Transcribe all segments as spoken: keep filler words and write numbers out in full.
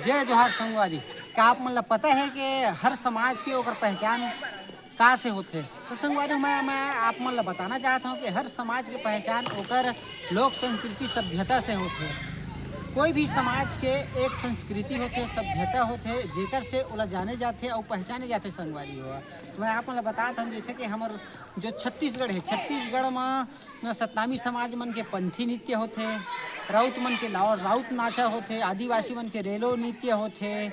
जय जोहार संगवारी। का आप मन ला पता है कि हर समाज के ओकर पहचान का से होथे? तो संगवारी, मैं मैं आप मन ला बताना चाहत हूँ कि हर समाज के पहचान ओकर लोक संस्कृति सभ्यता से होथे। कोई भी समाज के एक संस्कृति होथे, सभ्यता होथे, जेकर से ओला जाने जाथे अउ पहचाने जाथे संगवारी हो। तो मैं आप मन ला बतात हूँ, जैसे कि हमर जो छत्तीसगढ़ है, छत्तीसगढ़ में न सतनामी समाज मन के पंथी नृत्य होथे, राउत मन के लाव राउत नाचा होथे, आदिवासी मन के रेलो नृत्य होथे,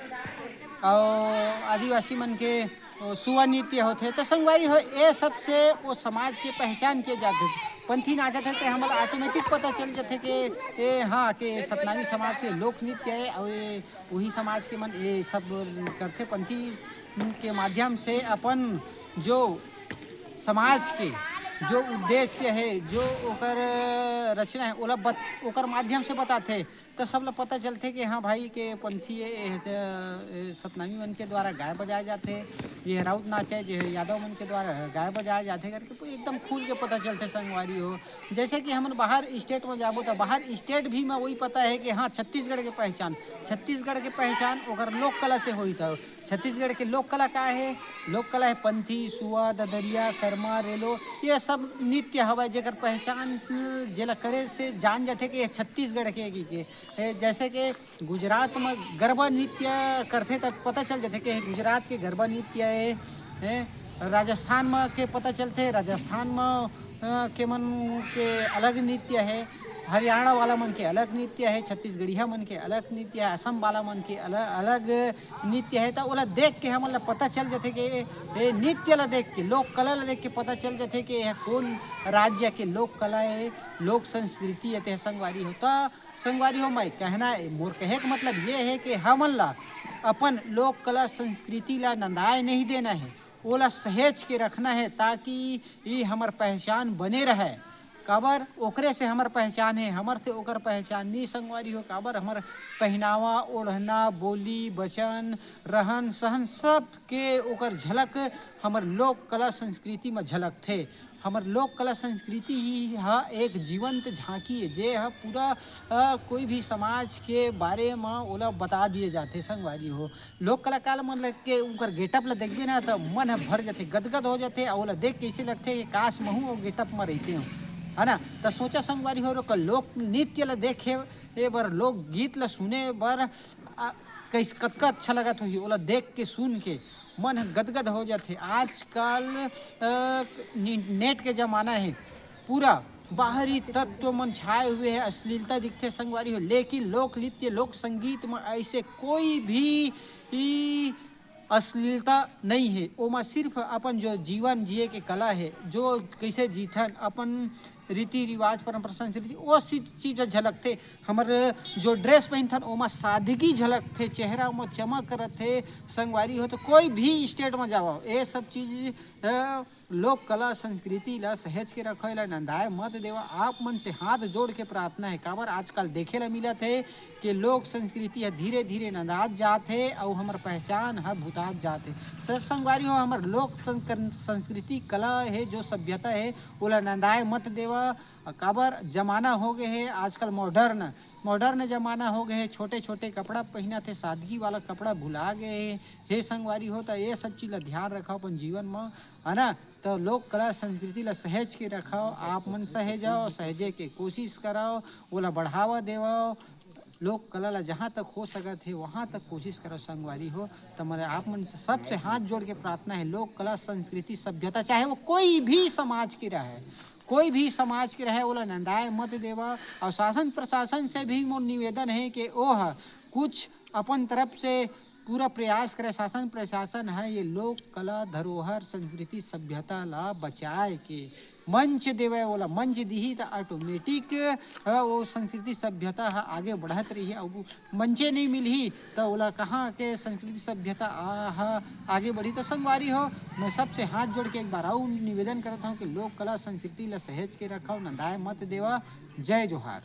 और आदिवासी मन के ओ, सुआ नृत्य होथे। तो संगवारी हो, ये सबसे वो समाज के पहचान किए जाथे। पंथी नाचत है तो हमला ऑटोमेटिक पता चल जाथे कि ये, हाँ, कि सतनामी समाज के लोक नृत्य है और ये वही समाज के मन ये सब करथे। पंथी के माध्यम से अपन जो समाज के जो उद्देश्य है, जो ओकर रचना है, ओला बत, ओकर माध्यम से बताथे। तो सब ला पता चलथे कि हाँ भाई, के पंथी ये, ये ज-, ये सतनामी मन के द्वारा गाय बजाए जाथे, ये राउत नाच है जो यादव मन के द्वारा गाय बजाए जाथे करके पूरा एकदम खुल के पता चलथे संगवारी हो। जैसे कि हमन बाहर स्टेट में जाबो तो बाहर स्टेट भी में वही पता है कि हाँ, छत्तीसगढ़ के पहचान, छत्तीसगढ़ के पहचान ओकर लोक कला से होई। तो छत्तीसगढ़ के लोक कला का है? लोक कला है पंथी, सुआ, ददरिया, करमा, रेलो, ये सब नृत्य हवय जेकर पहचान जेला करे से जान जाथे कि ये छत्तीसगढ़ के, के, के। ए, जैसे कि गुजरात में गरबा नृत्य करथे, तब पता चल जाथे कि गुजरात के गरबा नृत्य ए, ए, राजस्थान में के पता चलथे, राजस्थान में, अ, के मन के अलग नृत्य है, हरियाणा वाला मन के अलग नृत्य है, छत्तीसगढ़िया मन के अलग नृत्य है, असम वाला मन के अलग, अलग नृत्य है। तो ओला देख के हमन ला पता चल जाथे कि ए नृत्य ला देख के, लोक कला ला देख के पता चल जाथे कि यह कौन राज्य के लोक कला है, लोक संस्कृति है। ते संगवारी हो, तो संगवारी हो, मैं कहना, मोर कहे के मतलब ये है कि हमन ला अपन लोक कला संस्कृति ला नंदाए नहीं देना है, ओला सहेज के रखना है, ताकि ये हमर पहचान बने रहे। काबर ओकरे से हमर पहचान है, हमर से ओकर पहचान नहीं संगवारी हो। काबर हमर पहनावा, ओढ़ना, बोली, वचन, रहन सहन, सब के ओकर झलक हमर लोक कला संस्कृति में झलकथे। हमर लोक कला संस्कृति ही ह एक जीवंत झांकी है, जे ह पूरा, अ, कोई भी समाज के बारे म ओला बता दिए जाथे संगवारी हो। लोक कलाकार मन ल के उनकर गेटअप ल देखबे ना, त मन ह भर जाथे, गदगद हो जाथे, अउ ओला देख के अइसे लगथे कि काश महू ओ गेटअप म रहिते हो, है ना? त सोचा संगवारी हो, ओकर लोक नृत्य ल देखे ए बर, लोक गीत ल सुने बर, आ, कैस-, कतका अच्छा लगत होही, ओला देख के, सुन के मन ह गदगद हो जाथे। आजकल, अ, नि-, नेट के जमाना हे, पूरा बाहरी तत्व मन छाए हुए हे, अश्लीलता दिखथे संगवारी हो, लेकिन लोक नृत्य, लोक संगीत म ऐसे कोई भी ई अश्लीलता नहीं हे। ओमा सिर्फ अपन जो जीवन जिए के कला हे, जो कैसे जीथन, अपन रीति रिवाज, परंपरा, संस्कृति, वो सी-, चीज झलकथे। हमर जो ड्रेस पहिनथन, ओमा सादगी झलकथे, चेहरा म चमक रथे। संगवारी हो, तो कोई भी स्टेट म जावव, ये सब चीज, अ, लोक कला संस्कृति ला सहेज के रखो, एला नंदाए मत देवा। आप मन से हाथ जोड़ के प्रार्थना हे, काबर आजकल देखे ला मिलत हे कि लोक संस्कृति ह धीरे-धीरे नंदात जात हे अउ हमर पहचान ह भुतात जात हे। सर संगवारी हो, हमर लोक संकर-, संस्कृति, कला हे, जो सभ्यता हे, ओला नंदाए मत देवा। काबर जमाना हो गए हे आजकल मॉडर्न, मॉडर्न जमाना हो गए हे, छोटे-छोटे कपड़ा पहिनत हे, सादगी वाला कपड़ा भुला गए हे। हे संगवारी हो, त ये सब चीज ला ध्यान रखव अपन जीवन म, है ना? त लोक कला संस्कृति ला सहेज के रखव, आप मन सहेजव, सहेजे के कोशिश करव, ओला बढ़ावा देवव। लोक कला ला जहाँ तक हो सकत हे, वहाँ तक कोशिश करव संगवारी हो। त मोर आप मन से, सबसे हाथ जोड़ के प्रार्थना हे, लोक कला संस्कृति सभ्यता, चाहे वो कोई भी समाज के रहे, कोई भी समाज के रहे, ओला नंदाए मत देवा। अउ शासन प्रशासन से भी मोर निवेदन हे कि ओह कुछ अपन तरफ से पूरा प्रयास करे, शासन प्रशासन ह ये लोक कला, धरोहर, संस्कृति, सभ्यता ला बचाए के मंच देवय, ओला मंच दिही त ऑटोमेटिक, अ, वो संस्कृति, सभ्यता ह आगे बढ़त रही। अब मंचे नहीं मिलही त ओला कहाँ के संस्कृति, सभ्यता आ, ह आगे बढ़ी। त संगवारी हो, मैं सबसे हाथ जोड़ के एक बार अउ निवेदन करत हूँ कि लोक कला, संस्कृति ला सहेज के रखव, नंदाए मत देवा। जय जोहार।